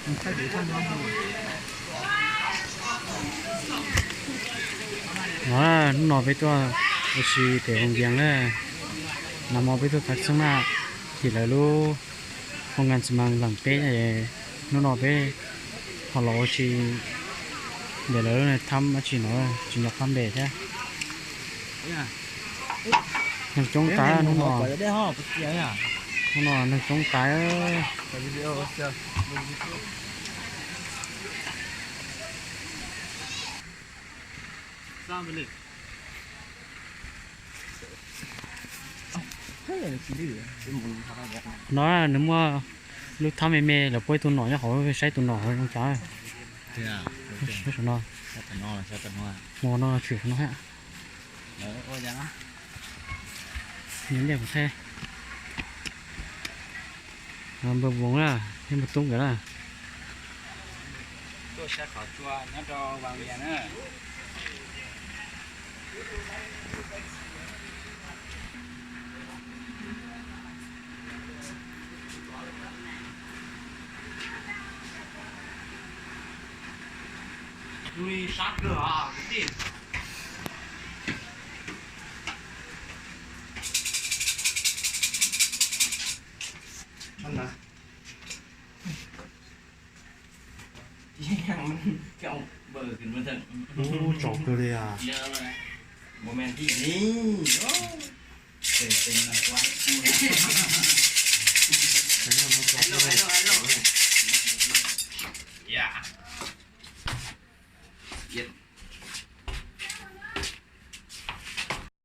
Hnub no peb tuaj ua si pem Hoo Vias na, nag hmo peb tuaj txog xwb na, tim lawv lub hoo nkas tsis mas lees peb, hnub no peb ho los ua si ntawm lawv lub thab dab tsi no, tsis nco qab npe thiab. Neeg coob tas hnub no, hnub no neeg coob tas. No nws muaj lub thab me me, lawv puab ib tug nom nyob hauv, saib tus nom hauv zoo cas. Saum no, mus no tshwm saum no thiab. Nws ntej kuv thaij npawg Voos na, thiab npawg Tub nkawd na. Tuaj saib qhov tsua nyob rau Vas Vias na. Sab kawg os kwv tij. Ub, tsaus kawg li as.